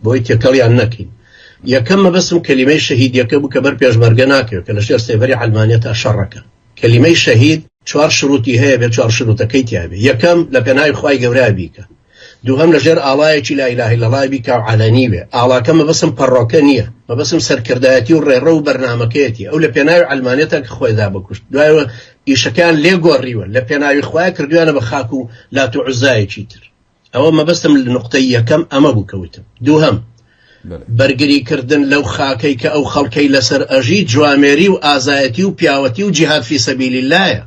بۆی تێکەڵیان نەکەین. یەکەم مەبەستم کەلیمەی شەهیدیەکە بوو کە بەر پێشمەرگە ناکەوێت کە لەژێر سێبەری عەلمانیەتا شەڕەکە. کەلیمەی شەهید چوار شروتی هەیە بێ چوار شروتەکەی تیابێ یەکەم لە پێناوی خوای گەورە بیکە دووهەم لە ژێر ئاڵایەکی لا اله الا الله بیکا و عەلەنی بێ ئاڵاکە مەبەسم پەڕۆکە نییە مەبەسم سەرکردایەتی و ڕێڕەو و بەرنامەکەیەتی ئەو لە پێناوی عەلمانیەتە کە خۆی دا بەکوشت دوایەوە ئیشەکەیان لێ گۆڕیوە لە پێناوی خوایە کردویانە بە خاک و لات و عوزایەکی تر ئەوە مەبەستم لە نوقتەی یەکەم ئەمە بوو کە وتم. دووهەم، بەرگری کردن لەو خاکەی کە ئەو خەڵکەی لەسەر ئەژی جوامێری و ئازایەتی و پیاوەتی و جیهاد فی سەبیل اللەیە.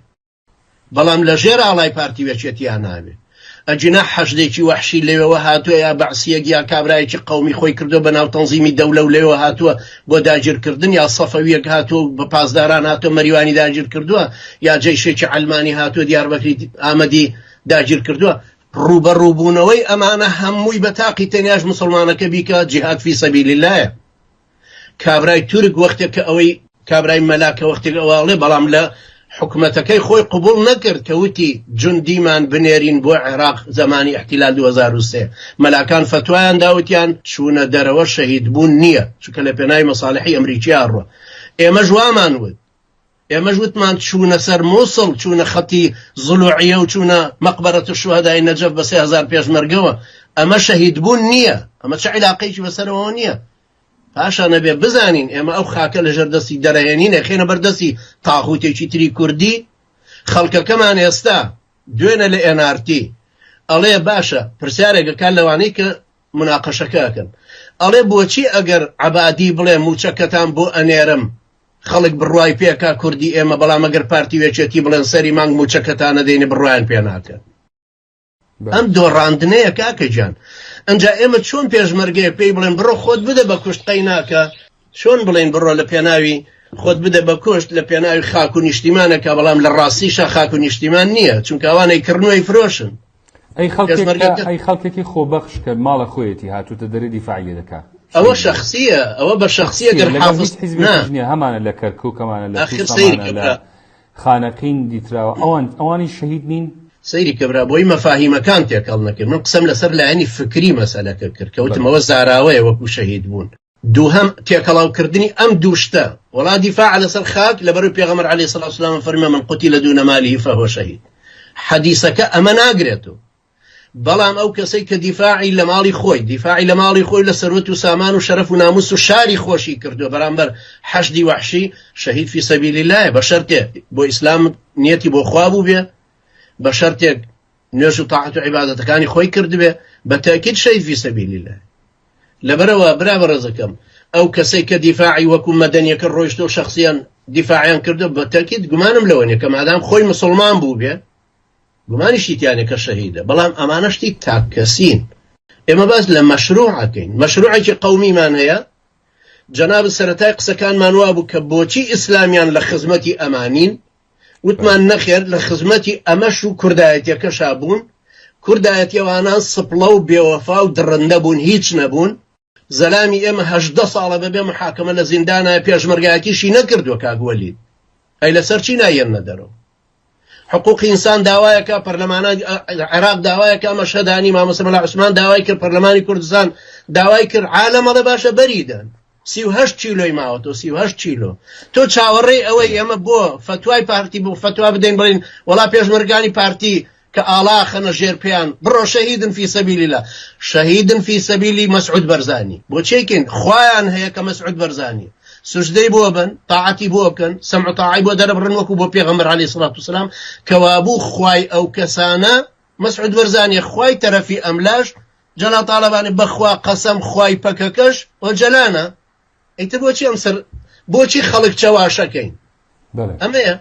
بەڵام لە ژێر ئاڵای پارتی و یەکێتیا نابێ. ئەگینا حەشدێکی وەحشی لەوێوە هاتووە یا بەعسیەک یا کابرایەکی قەومی خۆی کردووە بە ناو تەنزیمی دەولە و لەوێوە هاتووە بۆ داگیرکردن یا سەفەویەک هاتووە و بە پاسداران هاتووە مەریوانی داگیر کردووە یا جەیشێکی عەلمانی هاتووە دیاربەکری ئامەدی داگیر کردووە ڕووبەڕووبوونەوەی ئەمانە هەمووی بە تاقی تەنیاش موسڵمانەکە بیکا جیهاد فی سەبیل اللەیە. کابرای تورک وەختێک کە ئەوەی کابرای مەلا کە وەختێک ئەوە ئەڵێ بەڵام لە حکومەتەکەی خۆی قبوڵ نەکرد کە وتی جوندیمان بنێرین بۆ عێراق زەمانی ئیحتیلال 2003 مەلاکان فەتوایان دا وتیان چوونە دەرەوە شەهید بوون نییە چونکە لە پێناوی مەساڵحی ئەمریکیا ڕوە ئێمەش وامان وت ئێمەش وتمان چوونە سەر موسڵ، چوونە خەتی زڵوعیە و چوونە مەقبەرەت الشوهەدای نەجەف بە 3000 پێشمەرگەوە، ئەمە شەهیدبوون نییە، ئەمە چ عیلاقەیەکی بەسەرەوە نییە. پاشان ئەبێ بزانین ئێمە ئەو خاکە لەژێر دەستی دەرەهێنین ئەخەینە بەر دەستی تاغوتێکی تری کوردی. خەڵکەکەمان ئێستا دوێنێ لە NRT ئەڵێ باشە پرسیارێک ئەکات لەوانەی کە مناقەشەکە ئەکەن ئەڵێ بۆچی ئەگەر عەبادی بڵێ موچەکەتان بۆ ئەنێرم خەڵک بڕوای پێکا کوردی ئێمە بەڵام ئەگەر پارتی و یەکێتی بڵێن سەری مانگ موچەکەتان ئەدەینێ بڕوایان پێ ناکەن. ئەم دۆڕاندنەیە کاکە گیان. ئەنجا ئێمە چۆن پێشمەرگەیەک پێی بڵێن بڕۆ خۆت بدە بە کوشت قەی ناکا، چۆن بڵێین بڕۆ لە پێناوی خۆت بدە بە کوشت لە پێناوی خاک و نیشتیمانەکە بەڵام لە ڕاستیشا خاک و نیشتیمان نییە چونکە ئەوان ئەیکڕن و ئەیفرۆشن. ئەی خەڵکێک کە ئەی خەڵکێکی خۆبەخش کە ماڵە خۆیەتی هاتووتە دەرێ دیفاعی لێ دەکا. ئەوە شەخسییە ئەوە بە شەخسییە گەر لەگەڵ هیچ حیزبێکیش نییە هەمانە لە کەرکووک هەمانە لە تووس هەمانە لە خانەقین دیتراوە ئەوان ئەوانیش شەهید نین؟ سەیری کە برا بۆی مەفاهیمەکان تێکەڵ نەکەین من قسەم لەسەر لایەنی فکری مەسەلەکە کرد کە وتم ئەوە زاراوەیە وەکو شەهید بوون. دووهەم تێکەڵاوکردنی ئەم دوو شتە وەڵا دیفاع لەسەر خاک لەبەرەوەی پێغەمبەر علیە الصلوة والسلام فەرمی من قتل دون ماله فهو شهید حەدیسەکە ئەمە ناگرێتەوە بەڵام ئەو کەسەی کە دیفاعی لە ماڵی خۆی دیفاعی لە ماڵی خۆی لە سەروەت و سامان و شەرەف و ناموس و شاری خۆشی کردووە بەرامبەر حەشدی وەحشی شەهید فی سەبیل اللە بە شەرتێ بۆ ئیسلام نیەتی بۆ خوا بوو بێ بە شەرتێک نوێژ و تاعەت و عیبادەتەکانی خۆی کردبێ بە تەئکید شەهید فی سەبیل اللە لەبەرئەوە برا بەڕێزەکەم ئەو کەسەی کە دیفاعی وەکو مەدەنیەکە ڕۆیشتوە و شەخسیان دیفاعیان کردو بە تەئکید گومانم لەوە نیە کە مادام خۆی مسوڵمان بووبێ گومانیشی تیا نیە کە شەهیدە بەڵام ئەمانە شتی تاککەسین ئێمە باس لە مەشروع ئەکەین مەشروعێکی قەومیمان هەیە جەنابت سەرەتای قسەکانمان وابوو کە بۆچی ئیسلامیان لە خزمەتی ئەمانین وتمان نەخێر لە خزمەتی ئەمەش و کوردایەتیەکەشا بوون، کوردایەتیەوانان سپڵە و بێوەفا و دڕندە بوون هیچ نەبوون، زەلامی ئێمە 18 ساڵە بەبێ محاکەمە لە زیندانایە پێشمەرگایەتیشی نەکردووە کاک وەلید ئەی لەسەر چی نایەننە دەرەوە؟ حقوقی ئینسان داوایەکە پەرلەمانە عێراق داوایەکە مەشهەدانی مامۆستا مەلا عوسمان داوای کرد پەرلەمانی کوردستان داوای کرد عالەم ئەڵێ باشە بەریدەن 38 کیلۆی ماوەتەوە 38 کیلۆ تۆ چاوەڕێی ئەوەی ئێمە بۆ فەتوای پارتی بۆ فەتوا بدەین بڵین وەڵا پێشمەرگانی پارتی کە ئاڵا خەنە ژێر پێیان بڕۆ شەهیدن فی سەبیلی لە شەهیدن فی سەبیلی مەسعود بەرزانی بۆ چێکین خوایان هەیە کە مەسعود بەرزانی سوجدەی بۆ بن تاعەتی بۆ بکەن سەمع و تاعەی بۆ دەربڕن وەکو بۆ پێغەمبەر عەلەیهی سڵات وسلام کەوابوو خوای ئەو کەسانە مەسعود بەرزانیە خوای تەرەفی ئەملاش جەلال تاڵەبانی بەخوا قەسەم خوای پەکەکەش ئۆجەلانە ئیتر بۆچی ئەم سەر بۆچی خەڵک چەواشەکەین ئەمەیە.